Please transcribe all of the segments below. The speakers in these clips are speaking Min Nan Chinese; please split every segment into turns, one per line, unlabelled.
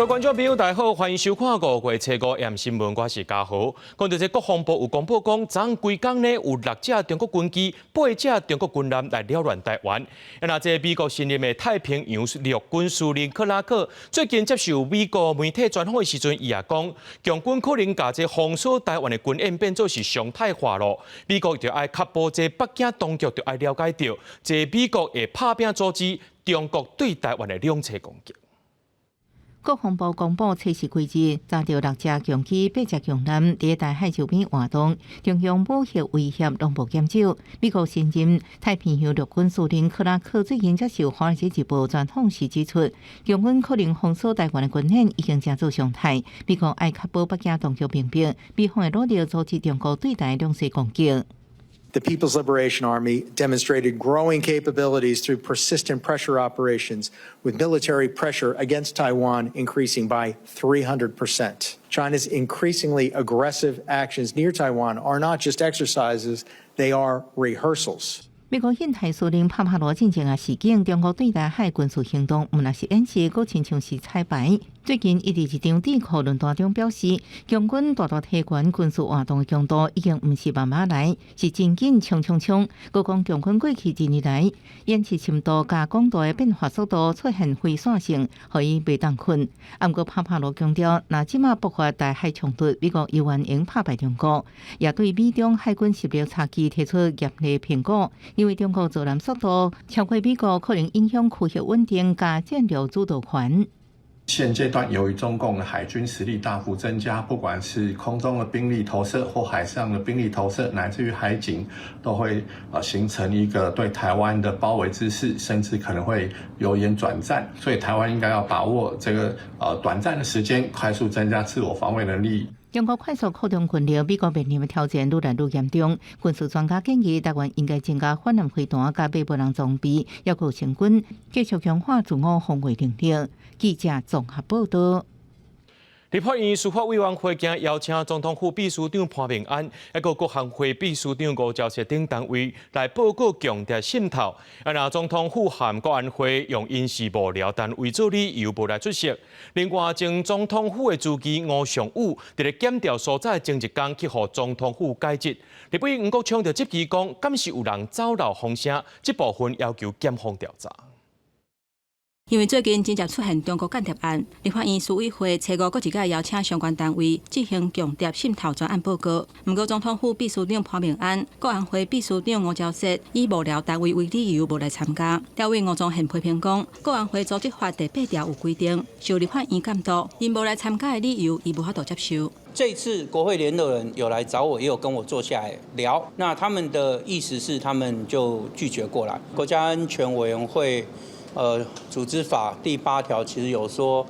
各位觀眾朋友，大家好，歡迎收看5月初五晚新聞，我是嘉豪。講到這國防部有公布講，昨昏規工呢有六架中國軍機、八架中國軍艦來擾亂台灣。那這美國新任的太平洋陸軍司令克拉克最近接受美國媒體專訪的時陣，伊也講，共軍可能共這封鎖台灣的軍演變做是常態化囉。美國就愛確保這北京當局就愛了解著，這美國會拍拚阻止中國對台灣的兩棲攻擊。
國防部公布測試規則，查著六架共機、八架共艦佇台海周邊活動，中共武力威脅攏無減少。美國新任太平洋陸軍司令克拉克最近接受《華爾街日報》專訪時指出，共軍可能封鎖台灣的軍演已經成做常態。美國愛確保北京當局明白，美方會努力阻止中國對台兩棲攻擊。
The People's Liberation Army demonstrated growing capabilities through persistent pressure operations, with military pressure against Taiwan increasing by 300%. China's increasingly aggressive actions near Taiwan are not just exercises, they are rehearsals.
美國印太司令帕帕羅進前也示警，中國對台海軍事行動毋但是演習，閣親像是彩排。最近，伊佇一場智庫論壇中表示，共軍大大提懸軍事活動的強度已經毋是慢慢來，是真緊衝衝衝。閣講共軍過去一年來演習深度佮廣度的變化速度出現非線性，予伊袂當睏。毋過帕帕羅強調，若這馬爆發台海衝突，美國猶原會拍敗中國，也對美中海軍實力差距提出嚴厲評估。因為中國造艦速度超過美國，可能影響區域穩定佮戰略主導權。
現階段，由於中共的海軍實力大幅增加，不管是空中的兵力投射或海上的兵力投射，乃至於海警，都會形成一個對台灣的包圍之勢，甚至可能會由演轉戰。所以台灣應該要把握這個短暫的時間，快速增加自我防衛能力。
中國快速擴張軍力，美國面臨的挑戰愈來愈嚴重。軍事專家建議，台灣應該增加反艦飛彈佮米無人裝備，抑閣成軍，繼續強化自我防衛能力。記者綜合報道。
立法院司法委員會今邀請總統府秘書長潘孟安，抑閣國安會秘書長吳釗燮等單位來報告共諜滲透。啊，若總統府和國安會用𪜶是幕僚單位做理由無來出席。另外，前總統府的主機吳崇宇，佇咧檢調搜查的前一工去予總統府解職。立委黃國昌就質疑講，敢是有人走漏風聲？這部分要求檢方調查。
因為最近真濟出現中國間諜案，立法院司委會初五閣一擺邀請相關單位進行共諜滲透專案報告。毋過總統府秘書長潘孟安、國安會秘書長吳釗燮以幕僚單位為理由無來參加。立委吳宗憲批評講，國安會組織法第八條有規定，受立法院監督，𪜶無來參加的理由，伊無法度接受。
這次國會聯絡人有來找我，也有跟我坐下來聊。那他們的意思是，他們就拒絕過來。國家安全委員會。組織法第八條其實有說，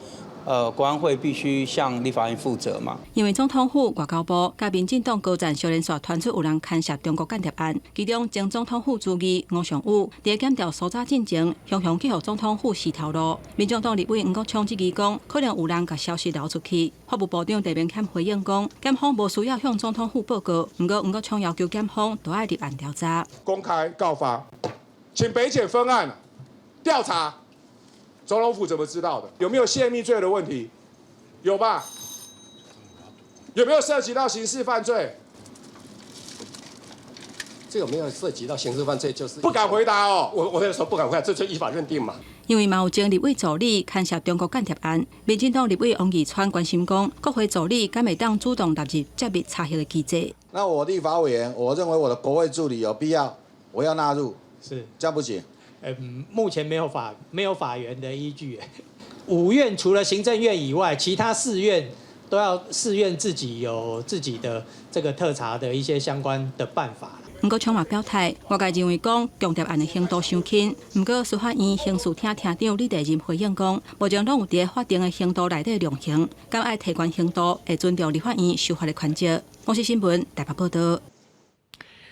國安會必須向立法院負責嘛。
因為總統府、外交部佮民進黨高層相連續傳出有人牽涉中國間諜案，其中前總統府主任吳崇宇佇檢調搜查進前，雄雄去予總統府示頭路。民眾黨立委黃國昌質疑講，可能有人共消息流出去。法務部長陳明憲回應講，檢方無需要向總統府報告，毋過黃國昌要求檢方都愛立案調查。
公開告發，請北檢分案調查，總統府怎麼知道的？有沒有洩密罪的問題？有吧？有沒有涉及到刑事犯罪？
這有沒有涉及到刑事犯罪？就是
不敢回答哦。
我那時候不敢回答，這就依法認定嘛。
因為嘛有前立委助理牽涉中國間諜案，民進黨立委王義川關心講，國會助理敢會當主動納入揭密查核的機制？
那我立法委員，我認為我的國會助理有必要，我要納入，
是，
這樣不行。
嗯，目前沒有法源的依據。五院除了行政院以外，其他四院都要四院自己有自己的這個特查的一些相關的辦法。
黃國昌嘛表態，外界認為講共諜案的刑度傷輕，毋過司法院刑事廳廳長李大仁回應講，目前攏有佇法定的刑度內底量刑，敢愛提懸刑度，會尊重立法院修法的權責。公視新聞台北報道。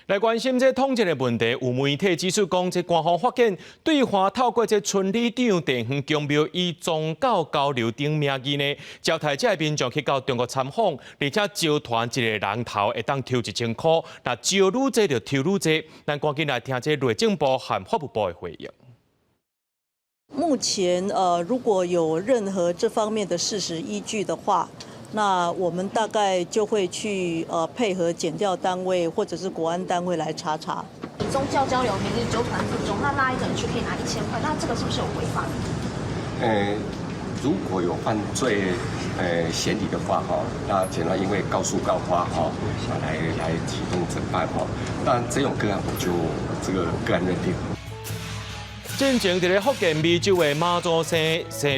來關心這統戰的問題，有媒體指出講，這官方發現對岸透過這村里長、地方宮廟以宗教交流等名義呢，招刣這民眾去到中國參訪，而且招團一個人頭會當抽1000箍，若招愈濟就抽愈濟。咱趕緊來聽這內政部和法務部的回應。
目前如果有任何這方面的事實依據的話，那我們大概就會去配合檢調單位或者是國安單位來查查。
以宗教交流名義糾團聚眾，那拉一個人去可以拿1000塊，那這個是不是有違法？
如果有犯罪嫌疑的話，哈，那檢察因為告訴告發，哈，來啟動偵辦，哈，但這種個案我就這個個案認定。
進前佇咧福建湄洲的媽祖生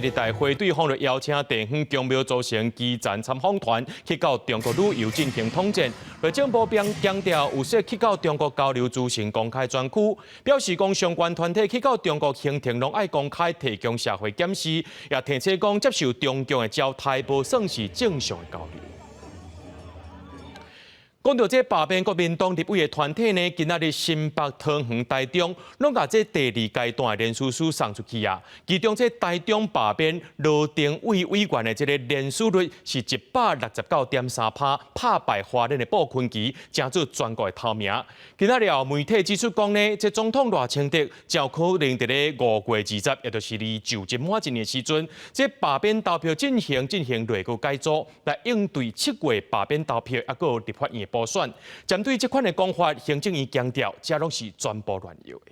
日大會，對方就邀請地方宮廟組成基層參訪團去到中國旅遊進行統戰。內政部並強調，有說去到中國交流資訊公開專區，表示講相關團體去到中國行程攏愛公開提供社會檢視，也提醒講接受中共的招待，無算是正常的交流。講到這罷免國民黨立委的團體呢，今仔日新北、桃園、台中，攏共這第二階段的連署書送出去啊。其中這台中罷免羅庭偉委員的這个連署率是169.3%，拍敗花蓮的布坤琪，成做全國的頭名。今仔日有媒體指出講呢，這總統賴清德就可能佇咧5月20，也就是離就職滿一年時陣，這罷免投票進行內閣改組，來應對7月罷免投票，抑閣有立法院補選。針對這款的講法，行政院強調，這攏是全部亂藥的。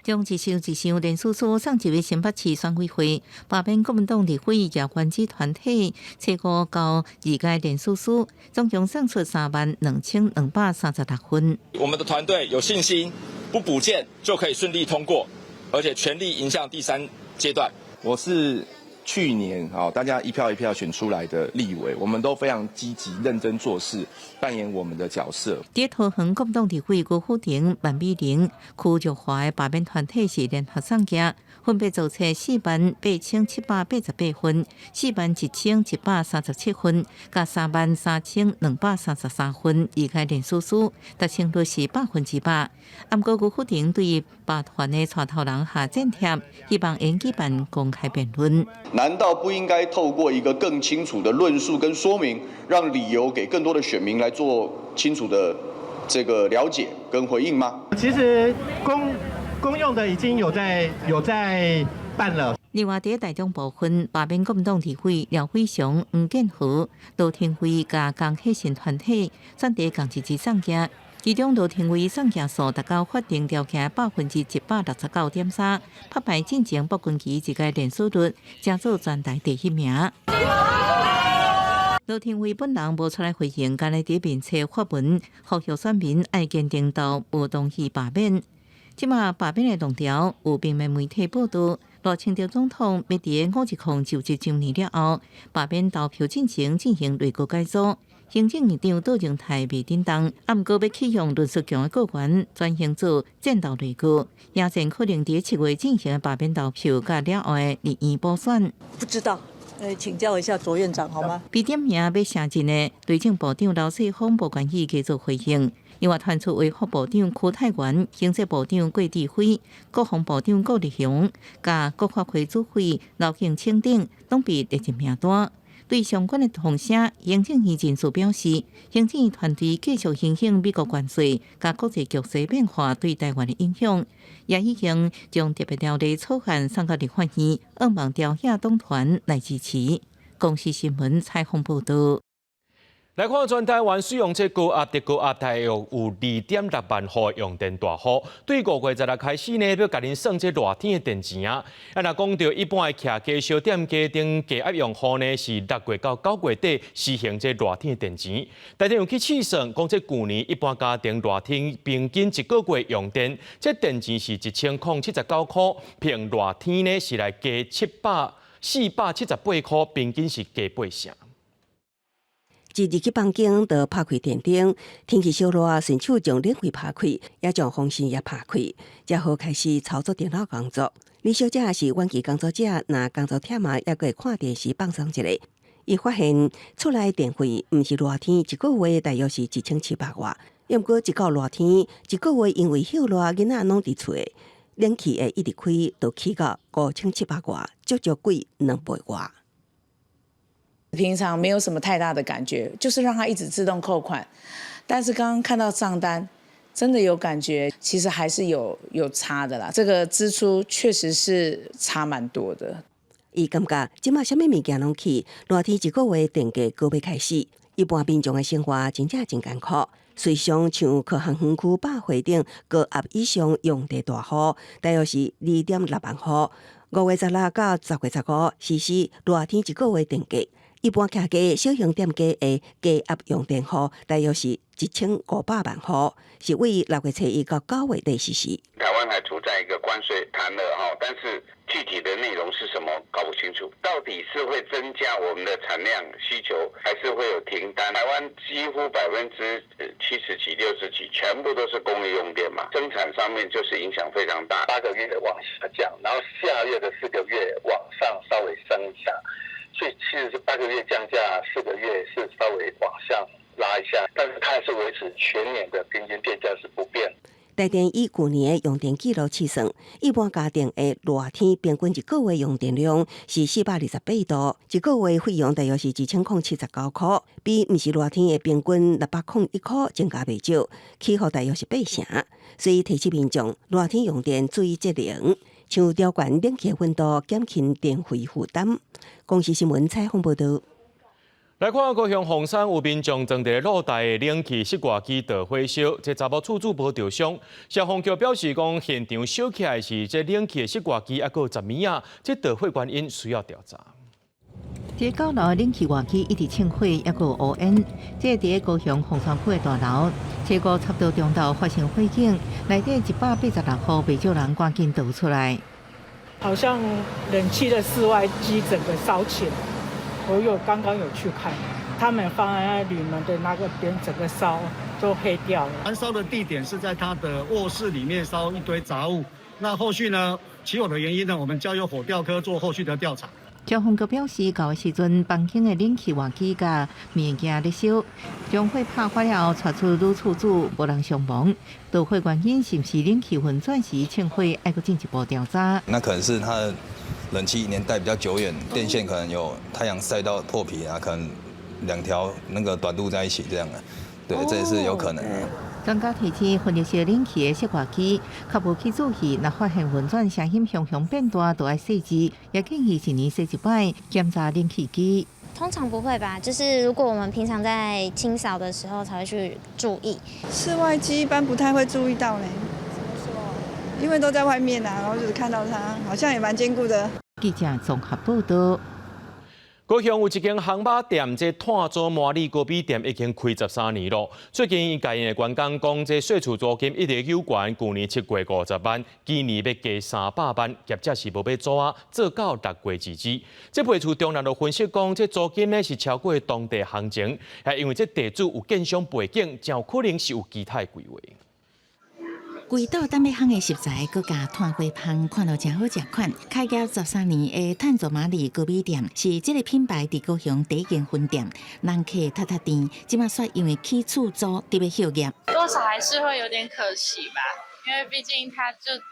將一箱一箱連署書送入新北市選委會，罷免國民黨立委葉元之團體，初五交二階連署書，總共送出32,236份。
我們的團隊有信心，不補件就可以順利通過，而且全力迎向第三階段。
我是去年啊，大家一票一票選出來的立委，我們都非常積極認真做事，扮演我們的角色。
佇桃園國民黨立委郭富城、萬美玲、區玉華的罷免團體是聯合送件，分別做出48,788份、41,137份，佮33,233份，二階連署書，達成率是100%。毋過郭富城對罷團的帶頭人下戰帖，希望會舉辦公開辯論。
難道不應該透過一個更清楚的論述跟說明，讓理由給更多的選民來做清楚的這個了解跟回應嗎？
其實公用的已經有在辦了。
另外，佇台中部分罷免國民黨立委廖偉雄、黃建和、羅廷輝佮江啟臣團體，選佇仝一日送件。其中羅廷偉送件數達到法定條件169.3%，拍敗進前朴君琪一個連署率，成做全台第一名。羅廷偉本人無出來回應，干焦佇面冊發文，呼籲選民愛堅定投無同意罷免。這馬罷免的浪潮，有平面媒體報道，賴清德總統欲佇510就職週年了後，罷免投票進程進行內閣改組。行政院長杜榮泰袂振動，毋過欲啟用論述強的閣員轉型做戰鬥內閣，也真可能佇7月進行罷免投票，佮了後的立院補選。
不知道，請教一下卓院長好嗎？
被點名欲卸任的內政部長劉世鋒無願意繼續回應。另外傳出衛福部長邱泰源、經濟部長郭智輝、國防部長顧立雄、佮國發會主委劉建清等，攏被列入名單。對相關的風聲，行政院人士表示，行政院團隊繼續研究美國關稅佮國際局勢變化對台灣的影響，也已經將特別條例草案送到立法院，向望朝野黨團來支持。公視新聞採訪報道。
來看全台灣使用這高壓、特高壓大約有2.6萬戶用電大戶，對5月26開始呢，欲共恁算這熱天的電錢啊。啊，若講著一般的徛家燒店家庭低壓用戶呢，是6月到9月底實行這熱天的電錢。台電有去試算，講這舊年一般家庭熱天平均一個月用電，這電錢是1079塊，憑熱天呢是來加478塊，平均是加八成。
一入去房間，就拍開電燈，天氣燒熱，順手將冷氣拍開，也將風扇也拍開，才好開始操作電腦工作。李小姐是遠距工作者，若工作忝啊，猶閣會看電視放鬆一下。伊發現厝內電費毋是熱天一個月大約是1700外，毋過一到熱天一個月因為歇熱，囡仔攏佇厝，冷氣會一直開，就起到5700外，足足貴2倍外。
平常沒有什麼太大的感覺，就是讓它一直自動扣款。但是剛剛看到賬單，真的有感覺，其實還是有差的啦。這個支出確實是差蠻多的。
伊感覺這馬啥物物件攏起，熱天一個月電價閣欲開始，一般民眾的生活真正真艱苦。隨上像科學園區百貨頂高壓以上用電大戶，大約是2.6萬戶。5月16到10月15實施熱天一個月電價。一般徛家小型店家的低壓用電戶，大約是1500萬戶，是為6月初一到9月底實施。
台灣還處在一個關稅談了哈，但是具體的內容是什麼搞不清楚，到底是會增加我們的產量需求，還是會有停單？台灣幾乎70幾%、60幾%全部都是工業用電嘛，生產上面就是影響非常大。
8個月往下降，然後下月的4個月往上稍微升一下。所以其實是8個月降價，4個月是稍微往上拉一下，但是它還是維持全年的平均電價是不變。
台電以舊年的用電記錄試算，一般家庭的熱天平均一個月用電量是428度，一個月費用大約是1079塊，比毋是熱天的平均601塊增加袂少，起伏大約是8成。所以提醒民眾熱天用電注意節能，像調懸冷氣溫度，減輕電費負擔。公視新聞採訪報導。
來看高雄鳳山有民眾裝佇露台的冷氣室外機著火燒，這查某厝主無著傷。消防局表示講，現場燒起來是這冷氣的室外機，猶閣有雜物仔，這著火原因需要調查。
這九樓冷氣外機一直衝火，猶閣有烏煙。這佇高雄鳳山區的大樓，初五差不多中晝發生火警，內底186戶，袂少人趕緊逃出來。
好像冷氣的室外機整個燒起來，我有剛剛有去看，他們放在鋁門的那個邊，整個燒都黑掉了。
燃燒的地點是在他的臥室裡面燒一堆雜物。那後續呢？起火的原因呢？我們交由火調科做後續的調查。
消防局表示，到的時陣，房間的冷氣外機佮物件咧燒，將火拍發了後，帶出女厝主，無人傷亡。著火原因是毋是冷氣運轉時衝火，愛閣進一步調查。
那可能是它的冷氣年代比較久遠，電線可能有太陽曬到破皮啊，可能兩條那個短路在一起這樣啊，對，這也是有可能。
專家提醒，分熱式冷氣的室外機，較無去注意，若發現運轉聲音雄雄變大，就愛細緻，也建議一年洗一擺檢查冷氣機。
通常不會吧？就是如果我們平常在清掃的時候才會去注意。
室外機一般不太會注意到呢。
怎麼說？
因為都在外面啊，然後就是看到它，好像也蠻堅固的。
記者綜合報道。
高雄有一間烘肉店，這炭做麻里高比店已經開13年咯。最近𪜶共𪜶的員工講，這稅厝租金一直有懸，舊年7月50萬，今年欲加300萬，業者是無欲租啊，做到6月截止。這賣厝中人就分析講，這租金呢是超過當地行情，還因為這地主有建商背景，真有可能是有其他的規劃。
規桌等欲烘的食材，閣佮炭火香，看著誠好食款。開業13年的炭做麻里高米店，是這个品牌佇高雄第一間分店，人客沓沓甜。這馬煞因為起厝租得欲歇業。
多少還是會有點可惜吧，因為畢竟他就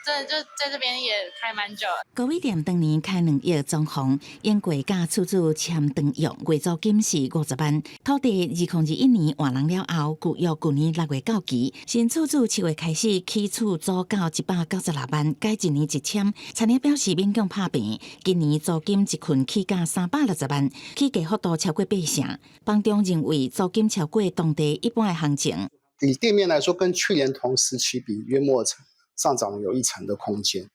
真的就在這邊也開蠻久了。
高米店當年開2億裝潢，用過佮厝主簽長約，月租金是50萬。土地2021年換人了後，舊約舊年6月到期，新厝主7月開始起厝租到196萬，改一年一簽。餐廳表示勉強拍平，今年租金一困起價360萬，起價幅度超過8成。房東認為租金超過當地一般的行情。
以店面來說，跟去年同時期比，約莫上漲有1成的空間。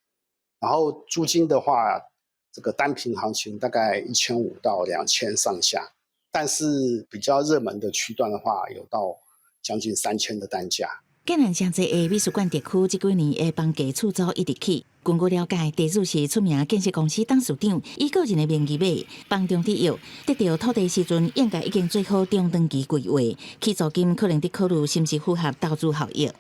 然後租金的話，這個單坪行情大概1500到2000上下，但是比較熱門的區段的話，有到將近3000的單價。
建南誠濟的美術館特區，這幾年的房價厝租一直起。根據了解，地主是出名建設公司董事長，以個人的名義買。房東抵約得著土地時陣，應該已經做好中長期規劃，起租金可能得考慮是毋是符合投資效益。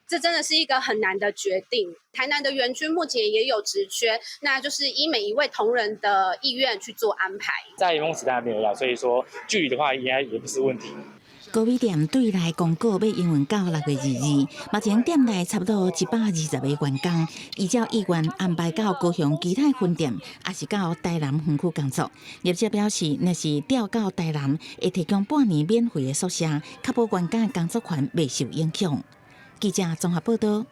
這真的是一個很難的決定。台南的園區目前也有職缺，那就是依每一位同仁的意願去做安排。
在夢時代那邊有，所以說距離的話應該也不是問題。
高米店對內公告欲營運到6月22，目前店內差不多120個員工，依照意願安排到高雄其他分店，抑是到台南園區工作。業者表示，若是調到台南，會提供半年免費的宿舍，確保員工的工作權袂受影響。記者綜合報道。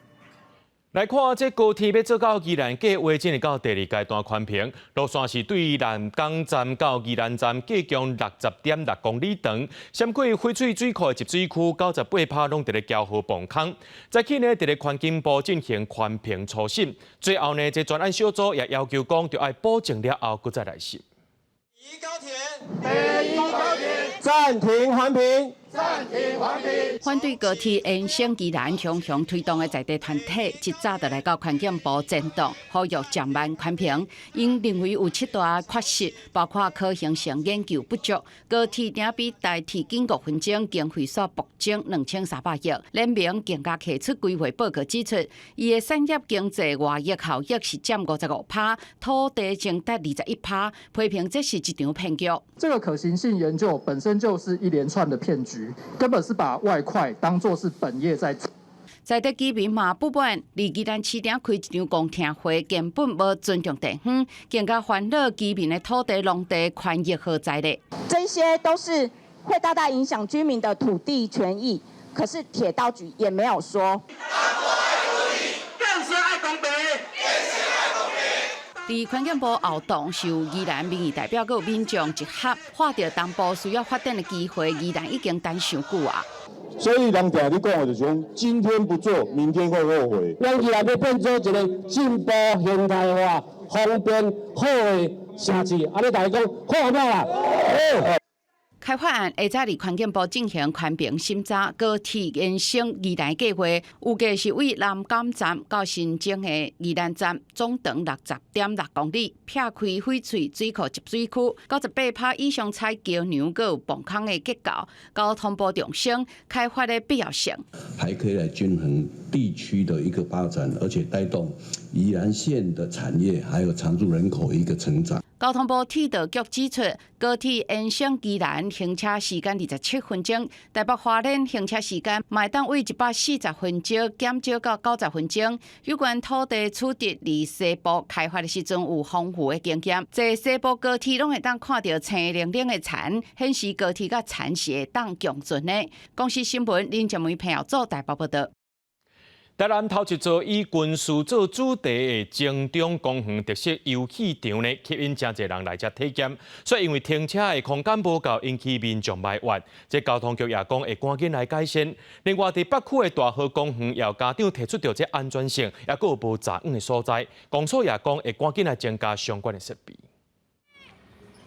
來看這高鐵欲做到宜蘭計畫進入到第二階段環評，路線是對南港站到宜蘭站，計共60.6公里長，閃過翡翠水庫的集水區98%攏佇咧徼河磅空。早起呢，佇咧環境部進行環評初審，最後呢，這專案小組也要求講，著愛補證了後，閣再來審。
北宜高鐵，北宜高鐵，暫停環評。暫停環評。
反對高鐵延伸宜蘭雄雄推動的在地團體，一早就來到環境部前棟，呼籲暫慢環評。𪜶認為有七大缺失，包括可行性研究不足，高鐵頂比台鐵緊5分鐘，經費煞暴增2300億。聯名更加提出規劃報告指出，伊的產業經濟外溢效益是佔55%，土地增值21%，批評這是一場騙局。
這個可行性研究本身就是一連串的騙局。根本是把外快當作是本業在做。
在地居民嘛不滿，佇宜蘭市長開一場公聽會，根本無尊重地方，更加煩惱居民的土地、農地權益何在咧？
這些都是會大大影響居民的土地權益，可是鐵道局也沒有說。
建設愛公平。
佇環境部後棟是有宜蘭民意代表，閣有民眾集合，看著東部需要發展的機會，宜蘭已經等傷久啊。
所以人定咧講的就是講，今天不做，明天會後悔。
咱宜蘭欲變做一个進步、現代化、方便、好的城市，按呢大家講好無啦？好。
開發案會在佇環境部進行環評審查，高鐵延伸宜蘭計劃，預計是為南港站到新增的宜蘭站總長60.6公里，撇開翡翠水庫集水區，98%以上採橋梁閣有磅空的結構，交通部重申開發的必要性，
還可以來均衡地區的一個發展，而且帶動宜蘭縣的產業，還有常住人口一個成長。
交通部鐵道局指出，高鐵延伸宜蘭行車時間27分鐘，台北花蓮行車時間嘛會當為140分鐘減少到90分鐘。有關土地取得佇西部開發的時陣有豐富的經驗，坐西部高鐵攏會當看著青靈靈的田，顯示高鐵佮田是會當共存的。公視新聞林靜梅朋友做台北報道。
台南頭一座以軍事做主題的精忠公園特色遊戲場呢，吸引誠濟人來遮體驗。所以因為停車的空間無夠，引起民眾埋怨。這交通局也講會趕緊來改善。另外，佇北區的大和公園，也有家長提出著這安全性，抑閣有無閘網的所在，公所也講會趕緊來增加相關的設備。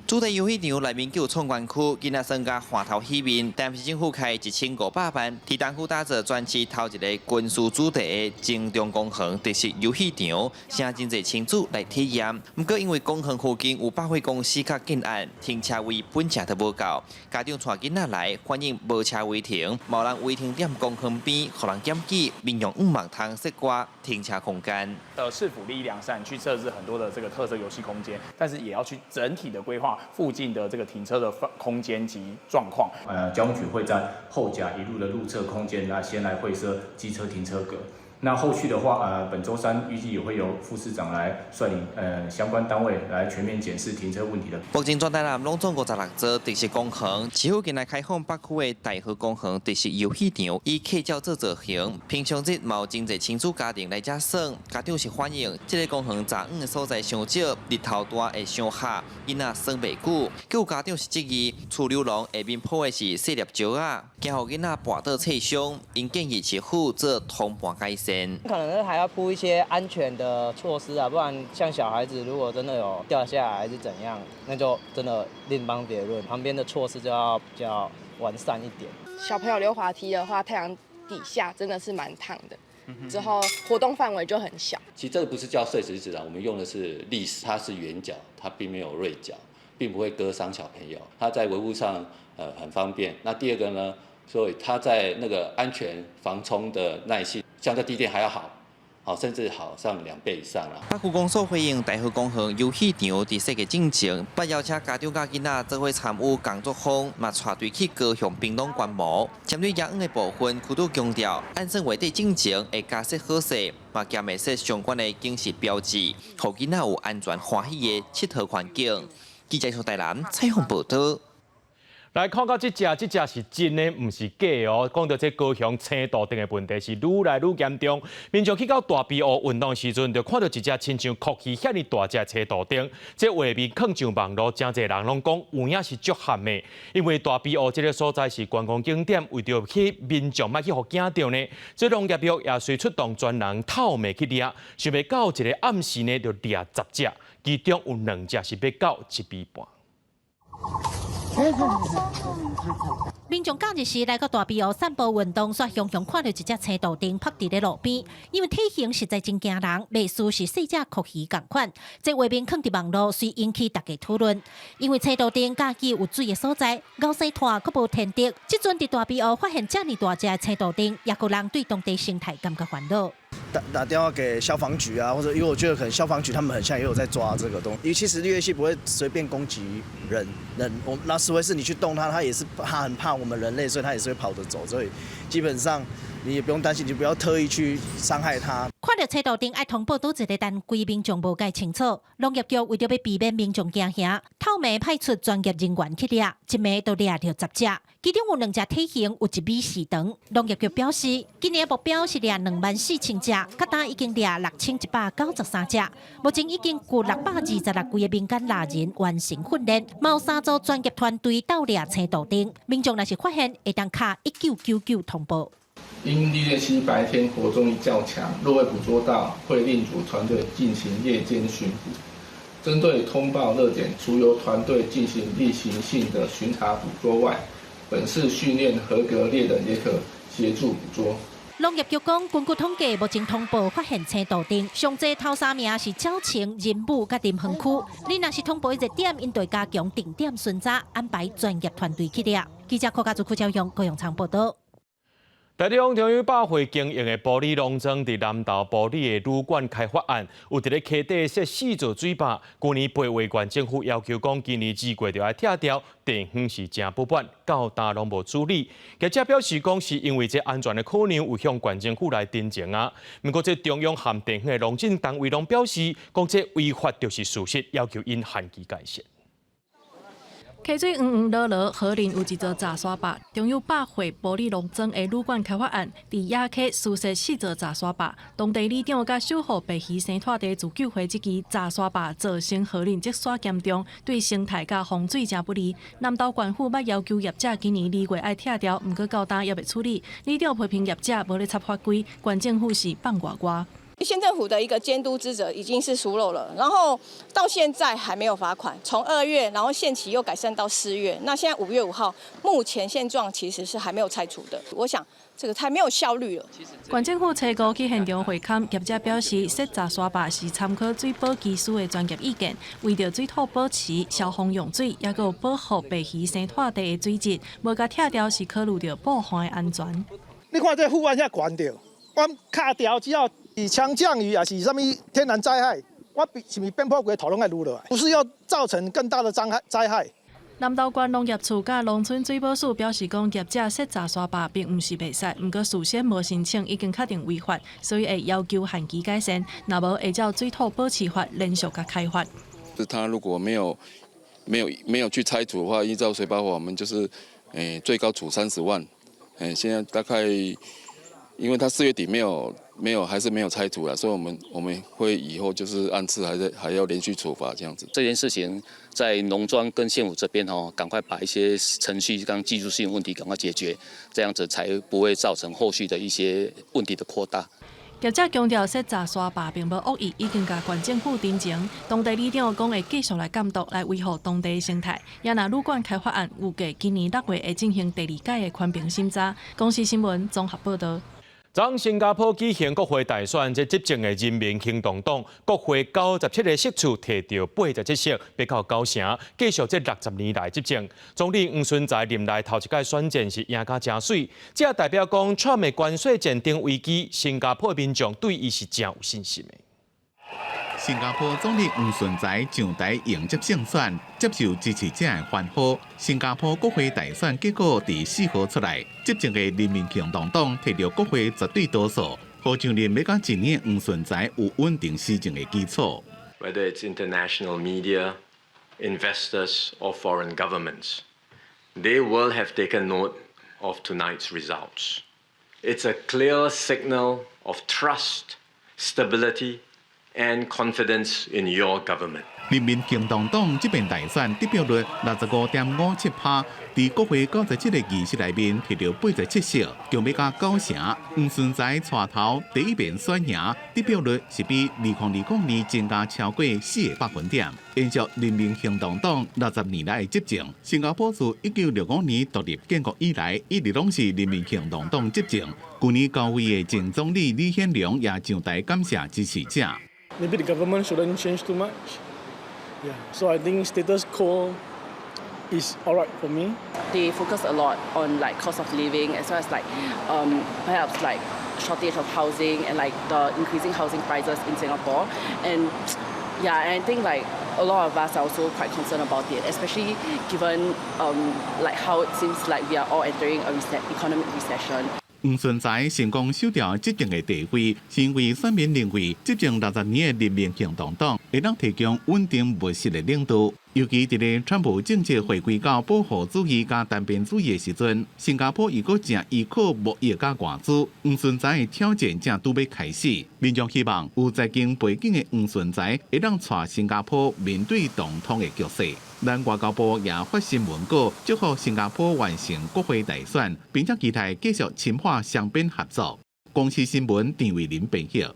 主題遊戲場內面有創園區，囡仔耍甲歡頭喜面。台南市政府開1500萬，佇東區打造全市頭一個軍事主題的精忠公園特色遊戲場，吸引真濟親子來體驗。毋過因為公園附近有百貨公司佮建案，停車位本身就無夠，家長帶囡仔來反映無車位停，嘛有人違停踮公園邊，予人檢舉，民眾向望通設掛停車空間。
市府立意良善去設置很多的這個特色遊戲空間，但是也要去整體的規劃附近的這個停車的空間及狀況。
交通局會在後甲一路的路側空間，來先來會設機車停車格。那後續的話，本週三預計也會由副市長來率領相關單位來全面檢視停車問題的。
目前全台南攏總56座特色公園，市府近來開放北區的大和公園特色遊戲場，以客轎做造型，平常日嘛有真濟親子家庭來遮耍，家長是反映這个公園閘網的所在傷少，日頭大會傷曬，囡仔耍袂久。閣有家長是質疑，儲留廊下面鋪的是細粒石仔，驚予囡仔跋倒挫傷，𪜶建議市府做通盤改善。
可能還要鋪一些安全的措施啊，不然像小孩子如果真的有掉下來還是怎樣，那就真的另當別論。旁邊的措施就要比較完善一點。
小朋友溜滑梯的話，太陽底下真的是蠻燙的，之後活動範圍就很小。
其實這個不是叫碎石子啊，我們用的是礫石，它是圓角，它並沒有銳角，並不會割傷小朋友。它在維護上很方便。那第二個呢，所以它在那個安全防衝的耐性，相對地墊還要好，好甚至好上2倍以上啦。
北區公所回應大和公園遊戲場佇設計進前，捌邀請家長佮囡仔做伙參與工作坊，嘛帶隊去高雄屏東觀摩。針對夜網的部分，區長強調，按算劃地進前會加設好勢，嘛兼會設相關的警示標誌，予囡仔有安全歡喜的𨑨迌環境。記者從台南採訪報道。
來看到這隻，這隻是真的，毋是假的哦。講到這高雄青杜鵑的問題是愈來愈嚴重，民眾去到大埤湖運動時陣，就看到一隻親像蛞蝓遐爾大隻青杜鵑，這畫面放上網路，誠濟人攏講有影是足譀的。因為大埤湖這个所在是觀光景點，為著去民眾莫去予驚著呢，這農業局也隨出動專人透暝去掠，想袂到一个暗時呢，就掠十隻，其中有兩隻是欲到一米半。
民眾假日時來到大埤湖散步運動，煞雄雄看著一隻青杜鵑趴佇咧路邊，因為體型實在真驚人，袂輸是細隻蛞蝓仝款。這畫面放佇網路，隨引起大家討論。因為青杜鵑佮意有水的所在，𠢕生湠閣無天敵，這陣佇大埤湖發現遮爾大隻的青杜鵑，也閣人對當地生態感覺煩惱。
打打電話給消防局啊，或者因為我覺得可能消防局他們很像也有在抓這個東西。因為其實綠鬣蜥不會隨便攻擊人，人我那除非是你去動它，它也是怕很怕我們人類，所以它也是會跑着走。所以基本上你也不用擔心，你就不要特意去傷害它。
看著青杜鵑愛通報佗一个，但規民眾無蓋清楚。農業局為著欲避免民眾驚嚇，透暝派出專業人員去掠，一暝就掠著十隻，其中有兩隻體型有一米四長。農業局表示，今年目標是掠24,000隻，到今已經掠6,193隻，目前已經雇626位的民間獵人完成訓練，嘛有三組專業團隊鬥掠青杜鵑。民眾若是發現，會當敲1999通報。
因綠鬣蜥白天活動力較強，若未捕捉到，會另組團隊進行夜間巡捕。針對通報熱點，除由團隊進行例行性的巡查捕捉外，本市訓練合格獵人也可協助捕捉。
農業局講，根據統計，目前通報發現青杜鵑，上濟頭三名是鳥情、仁武佮林園區。你若是通報熱點，𪜶就會加強定點巡查，安排專業團隊去掠。記者柯家祖、柯昭勇、高永昌報道。
台中中友百貨經營的埔里農莊，佇南投埔里的旅館開發案，有佇咧溪底設四座水壩。舊年八月，縣政府要求講，今年二月就愛拆掉，地方是誠不滿，到今攏無處理。業者表示講，是因為這安全的考量，有向縣政府來陳情啊。毋過，這中央和地方的農政單位攏表示，講這違法就是事實，要求𪜶限期改善。
溪水黃黃濁濁，河裡有一座閘沙壩。中友百貨埔里農莊的旅館開發案，佇野溪施設四座閘沙壩。當地里長佮守護白魚生態地自救會這支閘沙壩造成河裡積沙嚴重，對生態佮風水誠不利。南投縣府捌要求業者今年二月愛拆掉，毋過到今猶未處理。里長批評業者無咧插法規，縣政府是放外外。
縣政府的一個監督職責已經是疏漏了，然後到現在還沒有罰款，從2月，然後限期又改善到4月，那現在5月5號，目前現狀其實是還沒有拆除的。我想這個太沒有效率了。
縣政府初五去現場會勘，業者表示，設閘沙壩是參考水保技師的專業意見，為著水土保持、消防用水，抑閣有保護白魚生態地的水質，無共拆掉是考慮著部分的安全。
你看這護岸遐懸著，阮敲掉之後。是強降雨抑是啥物天然災害，我是毋是邊坡規土攏愛擼落來？不是要造成更大的災害災害。
南投縣農業處佮農村水保署表示，講業者設閘沙壩並毋是袂使，毋過事先無申請已經確定違法，所以會要求限期改善，若無會照水土保持法連續共開罰。
是他如果沒有去拆除的話，依照水保法，我們就是最高處30萬。現在大概。因為他4月底沒有還是沒有拆除了，所以我們會以後就是按次還是還要連續處罰這樣子。
這件事情在農莊跟縣府這邊吼，趕快把一些程序跟技術性問題趕快解決，這樣子才不會造成後續的一些問題的擴大。
業者強調，設閘沙壩並無惡意，已經共縣政府陳情。當地里長講會繼續來監督，來維護當地生態。也若旅館開發案預計今年6月會進行第二屆的環評審查。公視新聞綜合報導。
昨新加坡舉行國會大選，這執政的人民行動黨國會97個席次提著87席，欲到九成，繼續這60年來執政。總理黃循財任內頭一屆選戰是贏甲誠媠，這代表講川普關稅戰爭危機，新加坡民眾對伊是誠有信心的。
新加坡總理黃循財上台迎接勝選，接受支持者的歡呼。新加坡國會大選結果佇4號出來，執政的人民行動黨提著國會絕對多數，予上任欲到一年黃循財有穩定施政的基礎。
Whether it's international media, investors or foreign governments,
They will have taken note of tonight's results. It's a clear signal of trust, stability, and confidence in your government.
人民行動黨這遍大選得票率65.57%，佇國會97個議席內面摕著87席，強欲加9成。黃循財帶頭第一遍選贏，得票率是比2020年增加超過4個百分點。延續人民行動黨60年來的執政，新加坡自1965年獨立建國以來，一直攏是人民行動黨執政。去年高位的前總理李顯龍也上台感謝支持者。
Maybe the government shouldn't change too much. Yeah, so I think status quo is alright for me.
They focus a lot on like cost of living as well as like perhaps like shortage of housing and like the increasing housing prices in Singapore. And yeah, and I think like a lot of us are also quite concerned about it, especially given like how it seems like we are all entering a economic recession.
黃循財成功守牢執政的地位，是因為選民認為執政60年的人民行動黨會當提供穩定務實的領導。尤其佇咧川普政策回歸到保護主義佮單邊主義的時陣，新加坡又閣誠依靠貿易佮外資，黃循財的挑戰正拄欲開始。民眾希望有財經背景的黃循財會當帶新加坡面對動盪的局勢。咱外交部也發新聞稿，祝賀新加坡完成國會大選，並且期待繼續深化雙邊合作。公視新聞陳慧琳編譯。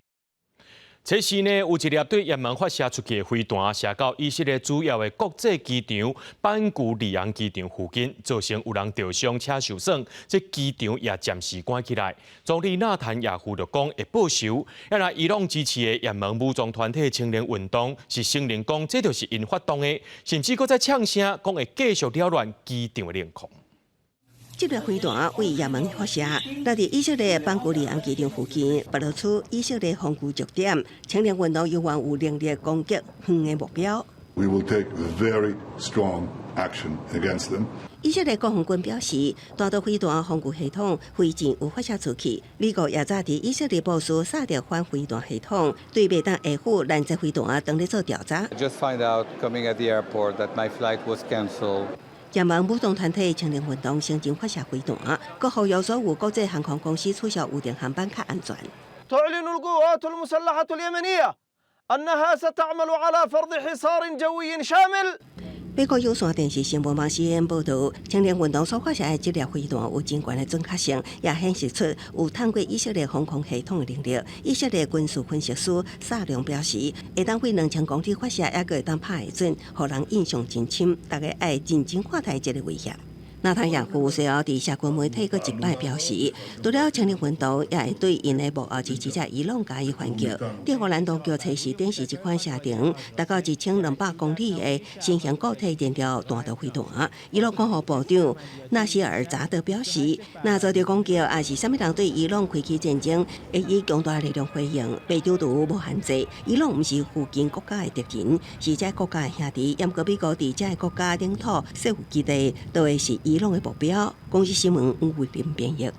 這時呢，有一粒對也門發射出去的飛彈，射到以色列主要的國際機場班古里昂機場附近，造成有人著傷且受損。這機場也暫時關起來。總理納坦雅胡就講會報仇。啊，伊朗支持的也門武裝團體青年運動是承認講這就是𪜶發動的，甚至閣再嗆聲講會繼續擾亂機場的領空。
這粒飛彈對也門發射，落佇以色列班古里昂機場附近，暴露出以色列防禦弱點。青年運動猶原有能力攻擊遠的目標。
We will take very strong action against them.
以色列國防軍表示，彈道飛彈防禦系統飛箭有發射出去。美國也早佇以色列部署薩德反飛彈系統，對袂當下府攔截飛彈當咧做調查。
I just find out coming at the airport that my flight was cancelled.
也門武裝團體青年運動先前發射飛彈，閣呼籲所有國際航空公司取消預訂航班較安全。
تعلن القوات المسلحة اليمنية أنها ستعمل على فرض حصار جوي شامل
美國有線電視新聞網 CNN 報導，青年運動所發射的這粒飛彈有真懸的準確性，也顯示出有探過以色列防空系統的能力。以色列軍事分析師薩良表示，會當飛2000公里發射，猶閣會當拍會準，予人印象真深。大家愛認真看待這个威脅。納坦雅胡隨後佇社群媒體閣一擺表示，除了青年運動，也會對𪜶的幕後支持者伊朗加以反擊。德黑蘭當局測試展示這款射程達到1200公里的新型固體燃料彈道飛彈。伊朗國防部長納西爾扎德表示，若遭著攻擊，抑是啥物人對伊朗開啟戰爭，會以強大力量回應，袂躊躇無限制。伊朗毋是附近國家的敵人，是這國家的兄弟。毋過美國佇這个國家領土設有基地，都會是伊朗的目標。公視新聞吳慧玲編譯。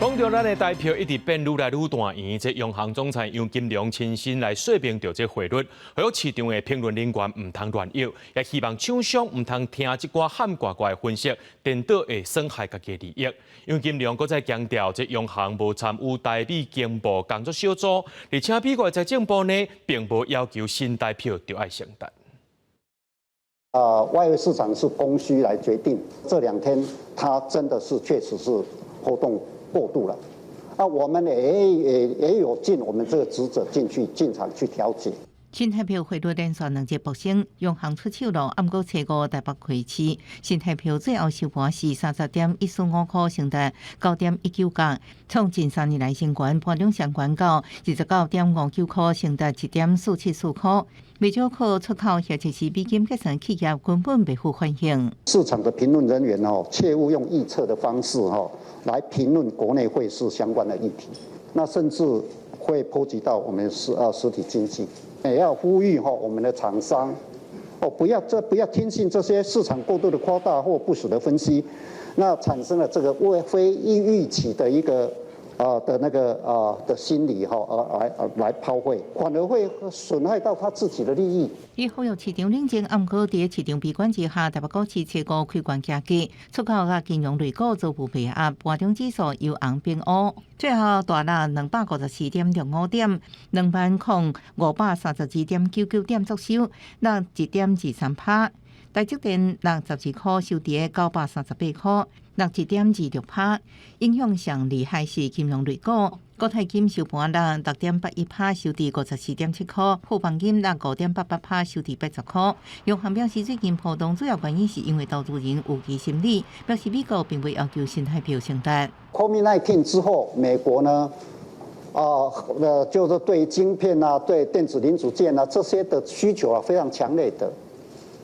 講著咱的台票一直變愈來愈大圓，這央行總裁楊金龍親身來說明著這匯率，呼籲市場的評論人員毋通亂臆，也希望廠商毋通聽這寡喊掛掛的分析，顛倒會損害家己的利益。楊金龍閣再強調，這央行無參與台美經貿工作小組，而且美國財政部呢，並無要求新台票著愛聖誕。
外匯市場是供需來決定，這兩天它真的是確實是波動過度了，啊，我們也有盡我們這個職責進去進場去調節。
新台票匯率連續兩日爆升，央行出手囉，毋過初五台北開市，新台票最後收盤是30.145塊，成達9.19角，創近3年來新高，盤中上懸到29.59塊，成達1.474塊。未少靠出口或者是美金結算企業根本袂赴反應。
市場的評論人員哦，切勿用預測的方式哈來評論國內匯市相關的議題，那甚至會波及到我們實體經濟。也要呼籲哈我們的廠商哦，不要聽信這些市場過度的誇大或不實的分析，那產生了這個未非預期的一個啊的那個啊的心理哈，而來來拋匯，反而會損害到他自己的利益。
伊呼籲市場冷靜，毋過佇市場悲觀之下，台北股市初五開懸行低，出口佮金融類股逐步被壓，盤中指數由紅變烏，最後大落254.65點，20,532.99點作收，落1.23%。台積電落12塊，收佇938塊，落1.26%。影響上厲害是金融類股，國泰金收盤落6.81%，收佇54.7塊；富邦金落5.88%，收佇80塊。央行表示，最近波動主要原因是因為投資人預期心理，表示美國並未要求新台幣升值。
COVID-19 之後，美國呢，就是對晶片啊、對電子零組件啊這些的需求啊非常強烈的，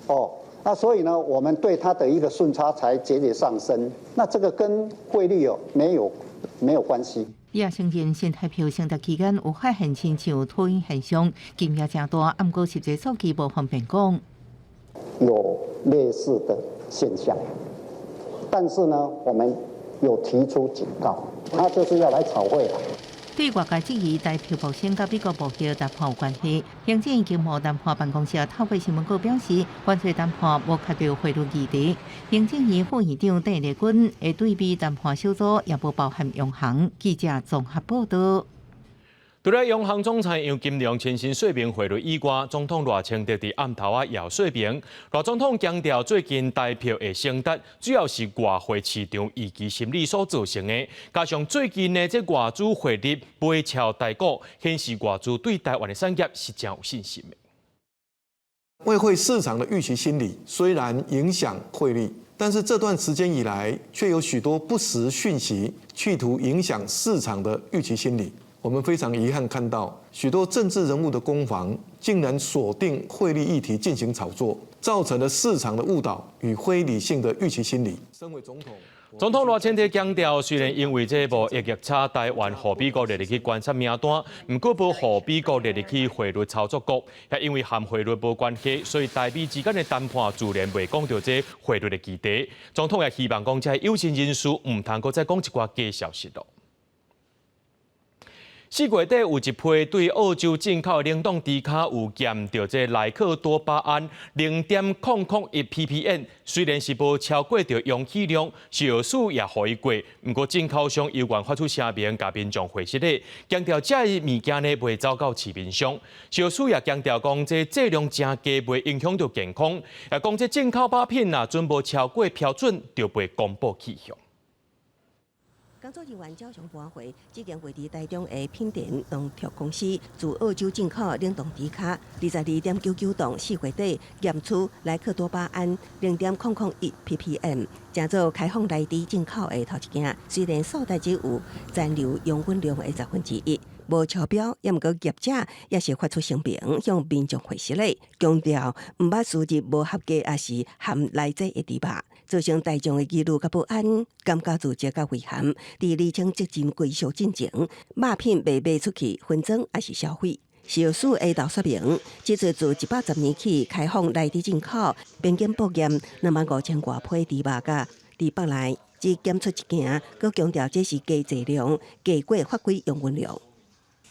哦。那所以呢，我們對它的一個順差才節節上升。那這個跟匯率有沒有關係？
也承認新台幣升值期間有發現親像脫衣現象，金額誠大，毋過實際數據無方便講。
有類似的現象，但是呢，我們有提出警告，他就是要來炒匯。
對外界質疑台票暴升佮美國貿易談判有關係，行政經貿談判辦公室透過新聞稿表示，關稅談判無涉及匯率議題。行政院副院長鄧麗君的對美談判小組也無包含央行。記者綜合報道。
除了央行總裁楊金龍親身說明匯率以外，總統賴清德佇暗頭仔也有說明。賴總統強調，最近台票的升值，主要是外匯市場預期心理所造成的，加上最近的這外資匯入買超台股，顯示外資對台灣的產業是誠有信心的。
外匯市場的預期心理雖然影響匯率，但是這段時間以來，卻有許多不實訊息，企圖影響市場的預期心理。我們非常遺憾看到許多政治人物的攻防，竟然鎖定匯率議題進行炒作，造成了市場的誤導與非理性的預期心理。身為總統，
總統賴清德強調，雖然因為這貿易逆差，台灣予美國列入去觀察名單，毋過無予美國列入去匯率操作國，也因為和匯率無關係，所以台美之間的談判自然袂講著這匯率的議題。總統也希望講，這有心人士毋通閣再講一寡假消息囉。4月底有一批對澳洲進口的冷凍豬跤有檢著這萊克多巴胺0.001 ppm，雖然是無超過著容許量，食藥署也予伊過。毋過進口商猶原發出聲明，共民眾解釋，強調這个物件呢袂走到市面上。食藥署也強調講，這劑量誠低，袂影響著健康。也講這進口肉品若準無超過標準，就袂公布去向。
工作人員照常盤回，這間位佇台中的品田農畜公司自澳洲進口冷凍豬跤，22.99噸，4月底驗出萊克多巴胺0.001 ppm，成做開放來豬進口的頭一件。雖然數值只有殘留容允量的1/10，無超標，也毋過業者也是發出聲明向民眾解釋咧，強調毋捌輸入無合格抑是含萊劑的豬肉，造成大眾的疑慮佮不安，感覺自責佮遺憾。佇釐清責任歸屬進前，肉品袂賣出去分裝抑是銷毀。食藥署下晝說明，這次自110年起開放來豬進口，邊境報驗25,000外批豬肉佮豬腹內只檢出一件，閣強調這是低劑量，低過法規容允量。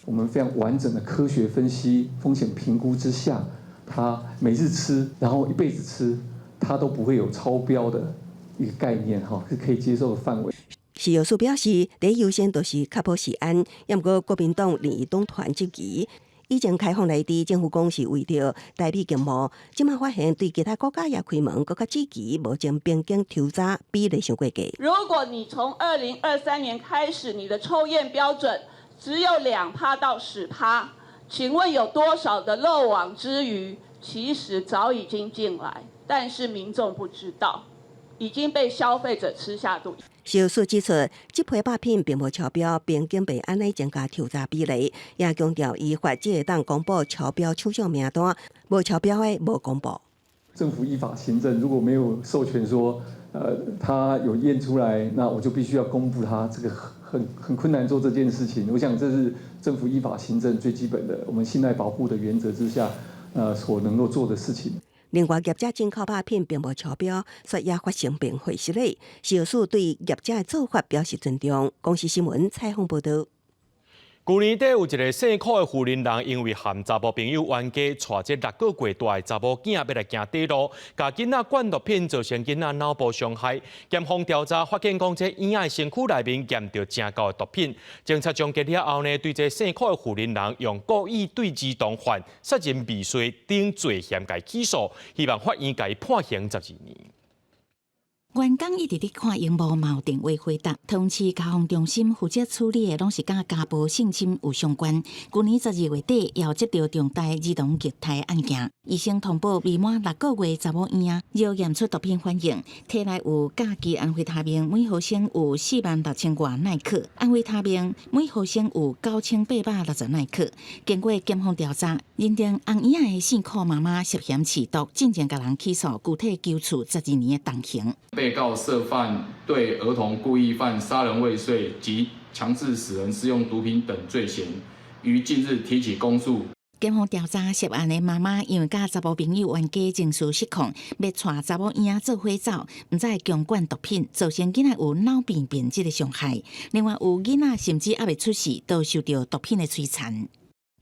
我們非常完整的科學分析、風險評估之下，他每日吃，然後一輩子吃，他都不會有超標的一個概念，哈，是可以接受的範圍。
食藥署表示，第一優先就是確保食安，也毋過國民黨另一黨團質疑，以前開放來豬，政府講是為著台美經貿，這馬發現對其他國家也開門，閣較積極，無將邊境抽查比例傷過低。
如果你從2023年開始，你的抽驗標準只有2%到10%，請問有多少的漏網之魚其實早已經進來，但是民眾不知道，已經被消費者吃下肚。
食藥署指出，這批肉品並無超標，邊境袂按呢增加抽查比例，也強調依法只會當公布超標廠商名單，無超標的無公布。
政府依法行政，如果沒有授權說，他有驗出來，那我就必須要公布他，這個很困難做這件事情。我想這是政府依法行政最基本的，我們信賴保護的原則之下，所能夠做的事情。
另外，業者進口肉品並無超標，所以也發聲明回失禮。食藥署對業者的做法表示尊重。公視新聞採訪報導。
舊年底有一个姓柯的雲林人，因為和查某朋友冤家，帶這6個月大的查某囝欲來行短路，共囡仔灌毒品，造成囡仔腦部傷害。檢方調查發現，講這嬰仔的身軀內面驗著誠厚的毒品。偵查終結了後呢，對這姓柯的雲林人用故意對兒童犯殺人未遂等罪嫌共起訴，希望法院共伊判刑12年。
員工一直佇看螢幕，嘛有電話回答。桃園市家防中心負責處理的，攏是佮家暴、性侵有相關。舊年12月底，也有接著重大兒童虐待案件，醫生通報未滿6個月查某嬰仔，驗出毒品反應，體內有甲基安非他命每毫升有46,000外奈克，安非他命每毫升有9860奈克。經過檢方調查，認定翁嬰仔的姓柯媽媽涉嫌飼毒，進前共人起訴，具體求處12年的重刑。
被告涉犯對兒童故意犯殺人未遂及強制使人施用毒品等罪嫌，於近日提起公訴。
檢方調查涉案的媽媽，因為佮查某朋友冤家情緒失控，欲帶查某嬰仔做伙走，毋知強灌毒品，造成囡仔有腦病變這个傷害。另外有囡仔甚至猶未出世，都受著毒品的摧殘。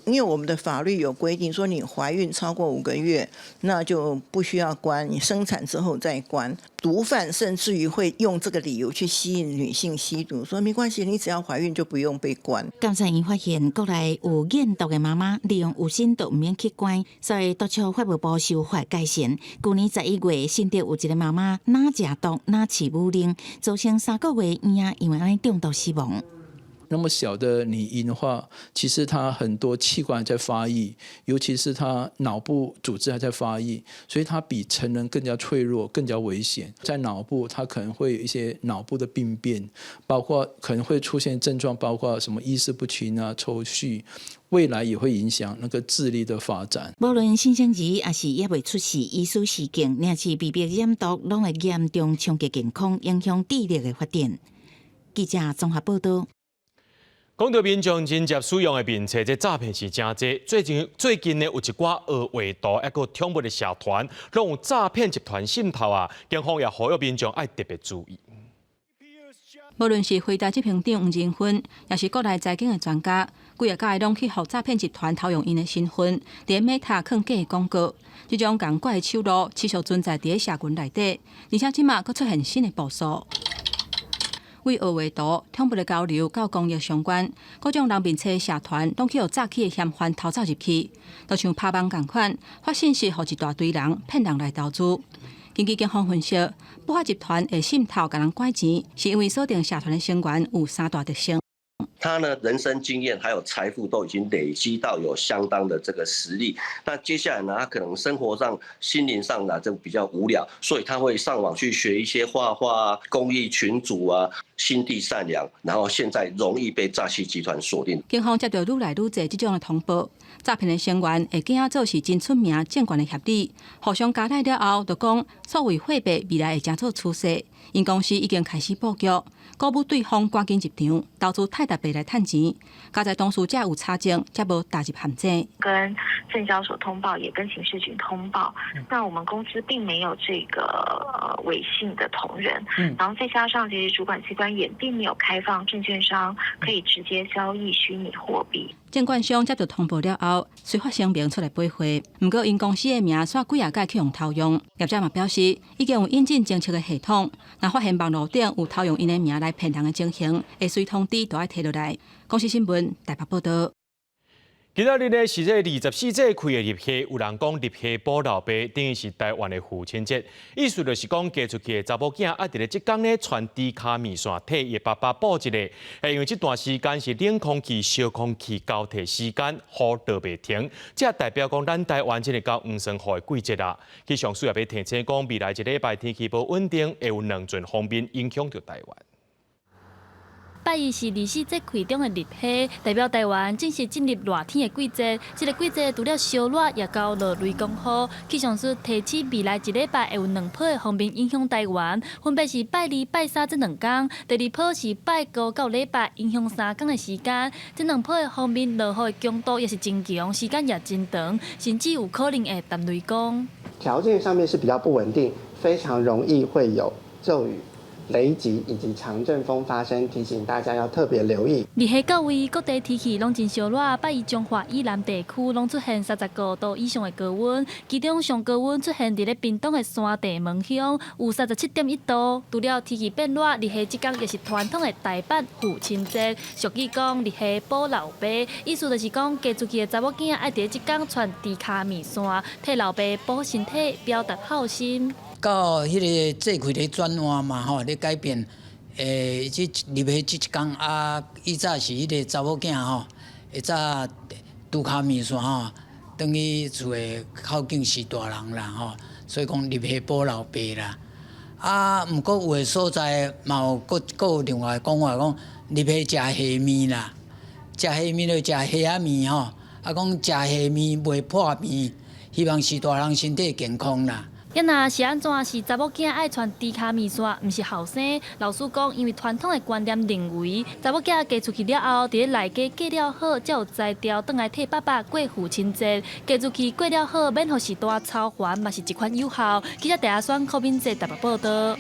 因為我們的法律有規定，說你懷孕超過5個月，那就不需要關，你生產之後再關。毒販甚至於會用這個理由去吸引女性吸毒，說沒關係，你只要懷孕就不用被關。
監察院發現，國內有驗毒的媽媽利用有身就毋免去關，所以督促法務部修法改善。舊年11月，新竹有一个媽媽，若食毒，若飼母奶，造成3個月嬰仔因為按呢中毒死亡。
那麼小的女嬰的話，其實她很多器官還在發育，尤其是她腦部組織還在發育，所以她比成人更加脆弱、更加危險。在腦部，她可能會有一些腦部的病變，包括可能會出現症狀，包括什麼意識不清啊、抽搐，未來也會影響那個智力的發展。
無論新生兒抑是猶未出世，醫師示警，若是被迫染毒，攏會嚴重衝擊健康，影響智力的發展。記者綜合報道。
講到民眾真濟使用的面冊，這詐騙是誠濟。最近呢，有一寡學畫圖，抑閣寵物的社團，攏有詐騙集團滲透啊！警方也呼籲民眾愛特別注意。
無論是輝達執行長黃仁勳，抑是國內財經的專家，幾仔擺攏去予詐騙集團偷用𪜶的身份，佇 Meta 囥假廣告，這種仝款的手路持續存在佇社群內底，而且這馬閣出現新的步數。為學畫圖、寵物的交流佮公益相關，各種人面冊社團攏去予詐欺的嫌犯偷走入去，就像拍網仝款，發信息予一大堆人，騙人來投資。根據警方分析，不法集團會滲透共人拐錢，是因為鎖定社團的成員有三大特性。
他呢，人生經驗還有財富都已經累積到有相當的這個實力。那接下來呢，他可能生活上、心靈上呢就比較無聊，所以他會上網去學一些畫畫、公益群組啊，心地善良，然後現在容易被詐欺集團鎖定。
警方接著愈來愈濟這種的通報，詐騙的成員會假做是真出名證券的協理，互相加賴了後，就講數位貨幣未來會成做趨勢。𪜶公司已經開始布局，鼓舞對方趕緊入場，投資泰達幣來趁錢。佳哉當事者有查證，才無踏入陷阱。
跟證交所通報，也跟刑事局通報。那我們公司並沒有這個韋姓的同仁，然後再加上其實主管機關也並沒有開放證券商可以直接交易虛擬貨幣。
證券商接著通報了後，隨發聲明出來駁回。毋過𪜶公司的名煞幾仔擺去予偷用，業者嘛表示已經有引進偵測的系統，若發現網路頂有偷用𪜶的名來騙人的情形，會隨通知都愛提落來。公視新聞台北報導。
今仔日呢是這24節氣的入夏，有人講入夏補老爸，等於是台灣的父親節。意思就是講嫁出去的查某囝愛佇咧這工呢傳豬跤麵線，替伊爸爸補一下。因為這段時間是冷空氣、燒空氣交替時間，雨落袂停，這代表講咱台灣進入到黃霜雨的季節啦。氣象署也欲提醒講，未來一禮拜天氣無穩定，會有兩陣鋒面影響著台灣。
拜一是24節氣中的入夏，代表台灣正式進入熱天的季節。這個季節除了燒熱，也佮落雷公雨。氣象署提醒未來一禮拜會有兩波的鋒面影響台灣，分別是拜二、拜三這兩工。第二波是拜五到禮拜，影響3工的時間。這兩波的鋒面落雨的強度也是真強，時間也真長，甚至有可能會澹雷公。
條件上面是比較不穩定，非常容易會有驟雨、雷擊以及強陣風發生，提醒大家要特別留意。
二夏到位，各地天氣攏真燒熱，拜一彰化以南地區攏出現35度以上的高溫，其中上高溫出現佇咧屏東的山地門鄉，有37.1度。除了天氣變熱，二夏這工也是傳統的台北父親節，俗語講二夏補老爸，意思就是講嫁出去的查某囝愛佇這工穿豬跤麵線，替老爸補身體，表達孝心。
到彼个節氣咧轉換嘛吼，咧改變，這入夏這一工啊，以早是彼个查某囝吼，會早豬跤麵線吼，轉去厝的孝敬序大人啦吼，所以講入夏補老爸啦。啊，毋過有的所在嘛有閣閣有另外講法講，入夏食蝦麵啦，食蝦麵就食蝦仔麵吼，啊講食蝦麵袂破病，希望序大人身體健康啦。
啊若是按怎是查某囝愛穿豬跤麵線，毋是後生。老師講，因為傳統的觀念認為，查某囝嫁出去了後，佇咧內家過了好，才有才調轉來替爸爸過父親節。嫁出去過了好，免予序大操煩，嘛是一款有效。記者鄭阿選、柯敏哲台北報道。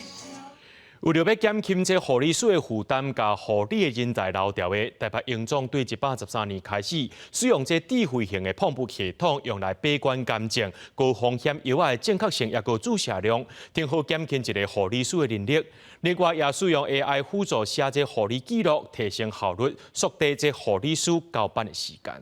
為著欲減輕這護理師的負擔，佮護理的人才流掉的，台北榮總對113年開始使用這智慧型的膨噗系統，用來把關癌症高風險藥仔的正確性，抑閣注射量，正好減輕一個護理師的人力。另外，也使用 AI 輔助寫這護理記錄，提升效率，縮短這護理師交班的時間。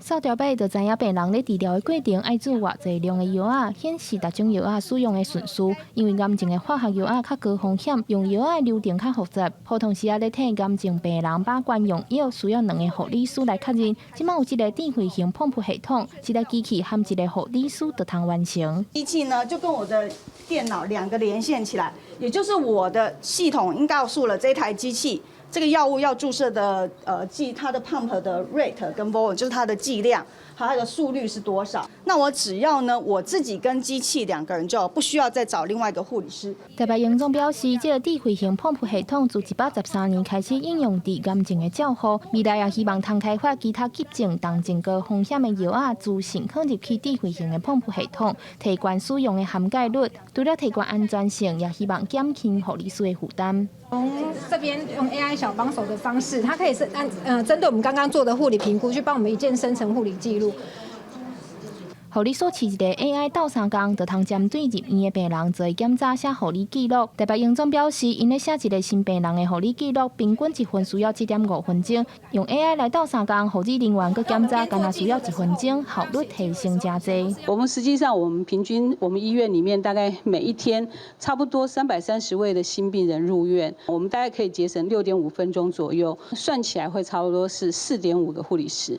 掃條尾就知影病人咧治療的過程愛注偌濟量的藥仔，顯示逐種藥仔使用的順序。因為癌症的化學藥仔較高風險，用藥仔的流程較複雜。普通時仔咧替癌症病人把關用藥，需要兩个護理師來確認。這擺有這个智慧型膨噗系統，一台機器和一个護理師就通完成。
機器呢就跟我的電腦兩個連線起來，也就是我的系統已經告訴了這台機器。這個藥物要注射的，劑它的 pump 的 rate 跟 volume，就是它的劑量和它的速率是多少。那我只要呢，我自己跟機器兩個人就不需要再找另外一個護理師。
台北榮總表示，這个智慧型膨噗系統自113年開始應用佇癌症的照護，未來也希望通開發其他急症、重症高風險的藥仔，自行放入去智慧型的膨噗系統，提懸使用的涵蓋率。除了提懸安全性，也希望減輕護理師的負擔。
從這邊用 AI 小幫手的方式，它可以是按針對我們剛剛做的護理評估，去幫我們一鍵生成護理記錄。
護理師飼一个 AI 鬥相共，就通針對入院的病人做檢查、寫護理記錄。台北榮總表示，𪜶咧寫一个新病人的護理記錄，平均一份需要7.5分鐘。用 AI 來鬥相共，護理人員閣檢查，干焦需要1分鐘，效率提升誠濟。
我們實際上，我們平均，我們醫院裡面大概每一天差不多330位的新病人入院，我們大概可以節省6.5分鐘左右，算起來會差不多是4.5個護理師。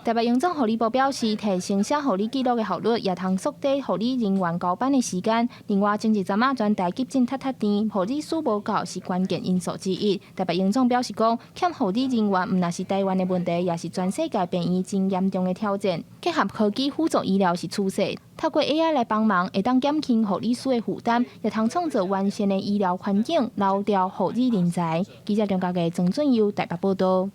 台北榮總護理部表示，提升寫護理記錄的效率，也通縮短護理人員交班的時間。另外，前一陣仔全台急診塞塞甜，護理師無夠是關鍵因素之一。台北榮總表示講，欠護理人員毋但是台灣的問題，也是全世界病院真嚴重的挑戰。結合科技輔助醫療是趨勢，透過 AI 來幫忙，會當減輕護理師的負擔，也通創造完善的醫療環境，留住護理人才。記者張家傑、曾俊佑台北報道。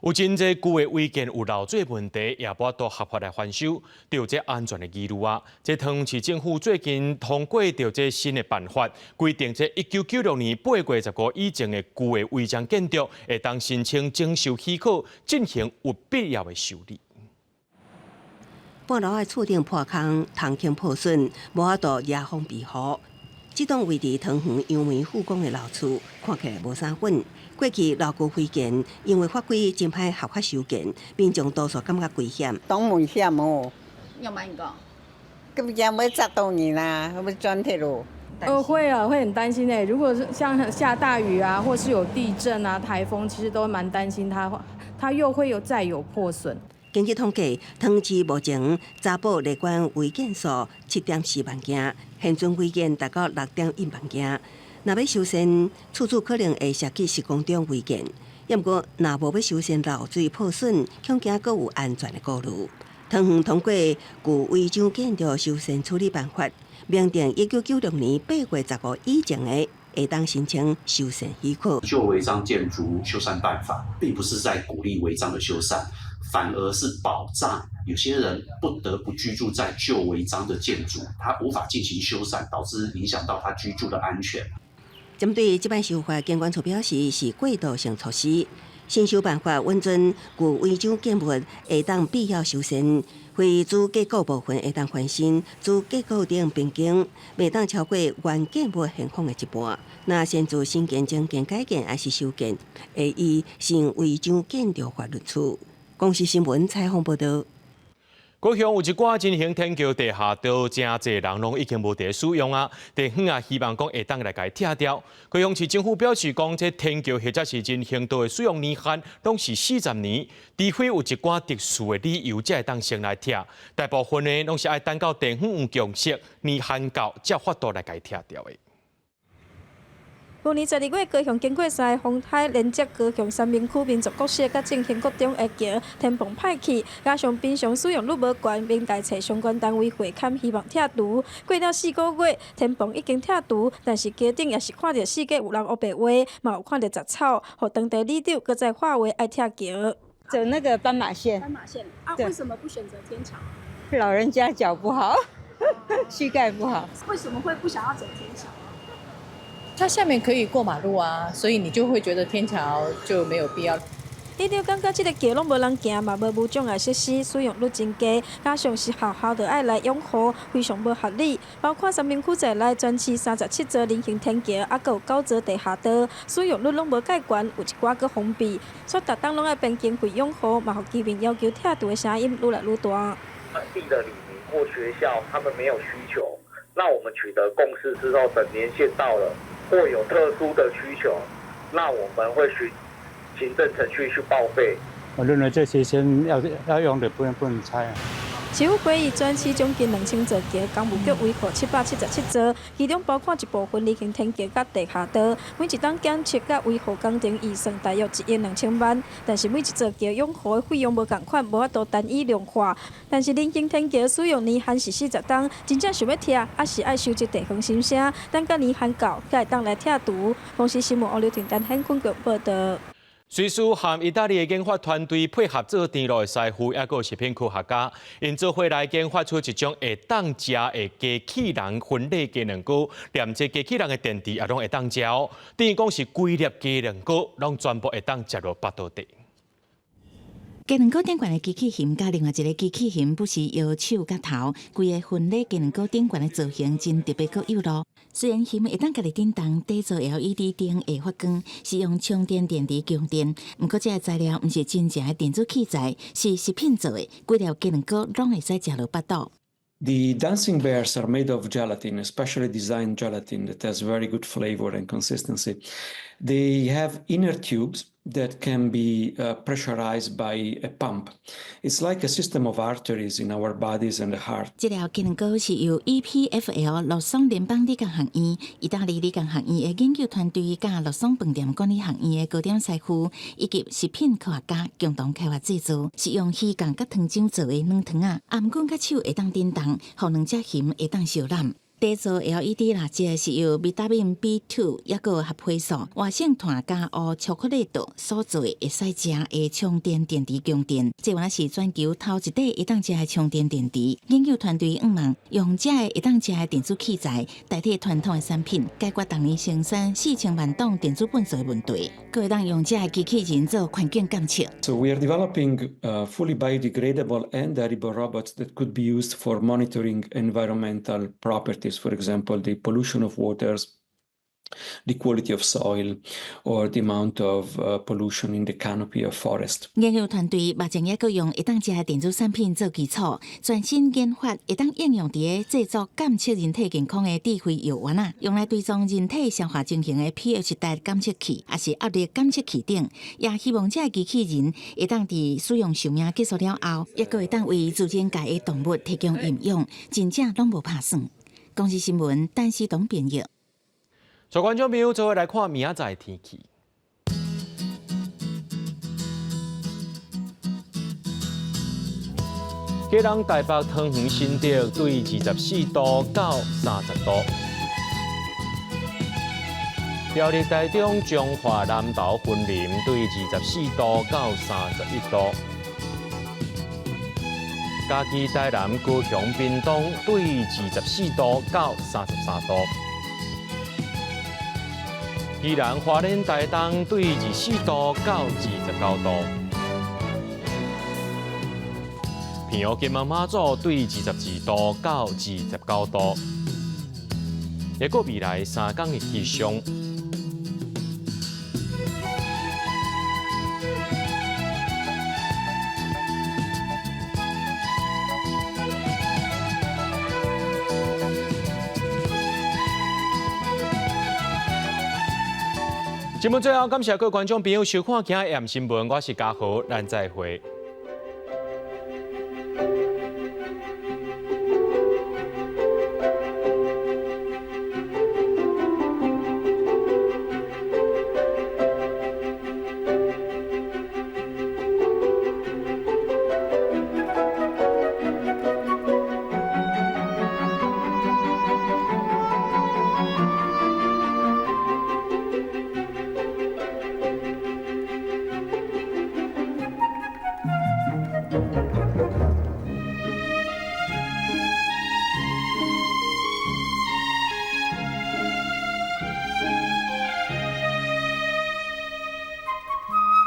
有真濟舊的違建有漏水問題，也無法度合法來翻修，就有這安全的疑慮啊！這桃園市政府最近通過著這新的辦法，規定這1996年8月15以前的舊的違章建築，會當申請整修許可，進行有必要的修理。
半樓的厝頂破空，窗框破損，無法度遮風避雨。這棟位佇桃園楊梅富岡的老厝，看起來無啥粉。過去老舊違建，因為法規真歹合法修建，民眾多數感覺危險。
當危險哦！
有買個？
閣驚欲砸到你啦，欲轉鐵路。
會啊，會很擔心誒。如果是像下大雨啊，或是有地震啊、颱風，其實都蠻擔心它又會有再有破損。
根據統計，桃園市目前查報列管違建數7.4萬件，現存違建達到6.1萬件。若欲修繕，厝主可能會涉及施工中違建。毋過，若無欲修繕漏水破損，恐驚閣有安全的顧慮。桃園通過舊違章建築修繕處理辦法，明定1996年8月15以前的，會當申請修繕許可。
舊違章建築修繕辦法，並不是在鼓勵違章的修繕，反而是保障
有些人不得不居住在舊違章的建築，他無法進行修繕，導致影響到他居住的安全。
針對這擺修法，建管處表示是過渡性措施，新修辦法允准舊違章建物會當必要修繕，非主結構部分會當翻新，主結構頂變更，袂當超過原建物現況的一半。若擅自新建、增建、改建抑是修建，會依新違章建築法論處。公視新聞採訪報導。
高雄有一寡人行天橋地下道，誠濟人攏已經無佇使用啊。地方啊，希望講會當來共伊拆掉。高雄市政府表示講，這天橋或者是人行道的使用年限攏是40年，除非有一寡特殊的理由，才會當先來拆。大部分呢，攏是愛等到地方有共識，年限到，才有法度來共伊拆掉的。
舊年12月，高雄經過三个風颱，連接高雄三民區民族國小佮正興國中的橋天棚歹去，加上平常使用率無懸，明代揣相關單位會勘，希望拆除。過了4個月，天棚已經拆除，但是橋頂也是看著四界有人烏白畫，嘛有看著雜草，予當地里長閣再喊話愛拆橋。
走那個斑馬線。
斑馬線啊？為什麼不選擇天橋？
老人家腳不好，膝蓋不好。
為什麼會不想要走天橋？
它下面可以過馬路啊，所以你就會覺得天橋就沒有必要。
里長感覺這個橋攏無人行，嘛無無障礙設施，使用率真低，加上是學校著愛來養護，非常無合理。包括三民區在內，全市37座人行天橋，猶閣有9座地下道，使用率攏無蓋懸，有一寡閣封閉，所以逐冬攏愛編經費養護，嘛予居民要求拆除的聲音愈來愈大。
當地的里民或學校，他們沒有需求，那我們取得共識之後，等年限到了，或有特殊的需求，那我們會循行政程序去報廢。
我認為這些先要用的，不能拆啊。
市府會議全市將近2000座橋，工務局維護777座，其中包括一部分人行天橋佮地下道。每一冬檢測佮維護工程預算大約1億2000萬，但是每一座橋養護的費用無仝款，無法度單一量化。但是人行天橋使用年限是40冬，真正想欲拆，猶是愛收集地方心聲，等到年限到，才會當來拆除。公視新聞王劉婷丹顯坤局報導。
瑞士和意大利的研發團隊配合做甜爐的師傅，抑閣有食品科學家，𪜶做伙來研發出一種會當食的機器人婚禮雞卵糕，連這機器人的電池也攏會當食哦。等於講是規粒雞卵糕攏全部會當食落腹肚底。
雞卵糕頂懸的機器熊，佮另外一个機器熊不是搖手佮頭，規个婚禮雞卵糕頂懸的造型真特別閣有路。雖然熊會當家己振動，底座 LED 燈會發光，是用充電電池供電。毋過這个材料毋是真正的電子器材，是食品做的，規粒雞卵糕攏會使食落腹肚。
The dancing bears are made of gelatin, especially designed gelatin that has very good flavor and consistency. They have inner tubes that can be pressurized by a pump. It's like a system of arteries in our bodies and the heart.
這粒雞卵糕是由 EPFL 洛桑聯邦理工學院、意大利理工學院的研究團隊，佮洛桑飯店管理學院的糕點師傅以及食品科學家共同開發製作，是用魚乾佮糖漿做的軟糖仔，頷頸佮手會當振動，予兩隻熊會當相攬。底座 LED 蠟燭是由維他命 B2 抑閣合皮素、活性炭佮烏巧克力豆所做的，會使食的充電電池供電。這原來是全球頭一塊會當食的充電電池。研究團隊向望用這个會當食的電子器材代替傳統的產品，解決逐年生產4000萬噸電子糞埽的問題。閣會當用這个機器人做環境監測。
So we are developing fully biodegradable and edible robots that could be used for monitoring environmental properties, for example, the pollution of waters, the quality of soil, or the amount of pollution in the canopy of forest.
研究團隊目前抑閣用會當食的電子產品做基礎，全新研發會當應用佇咧製作監測人體健康的智慧藥丸仔，用來追蹤人體消化情形的 pH 值監測器，抑是壓力監測器等，也希望這个機器人會當佇使用壽命結束了後，抑閣會當為自然界的動物提供營養，真正攏無拍算。公視新聞，陳思東編譯。
各位觀眾朋友，做伙來看明仔載天氣。基隆、台北、桃園、新竹對24度到30度。苗栗、台中、彰化、南投、雲林對24度到31度。嘉義、台南、高雄、屏東對24度到33度；宜蘭、花蓮、台東對24度到29度；澎湖、金門、馬祖對22度到29度。抑閣未來3工的氣象。節目最後，感謝各位觀眾朋友收看今日新聞，我是嘉豪，咱再會。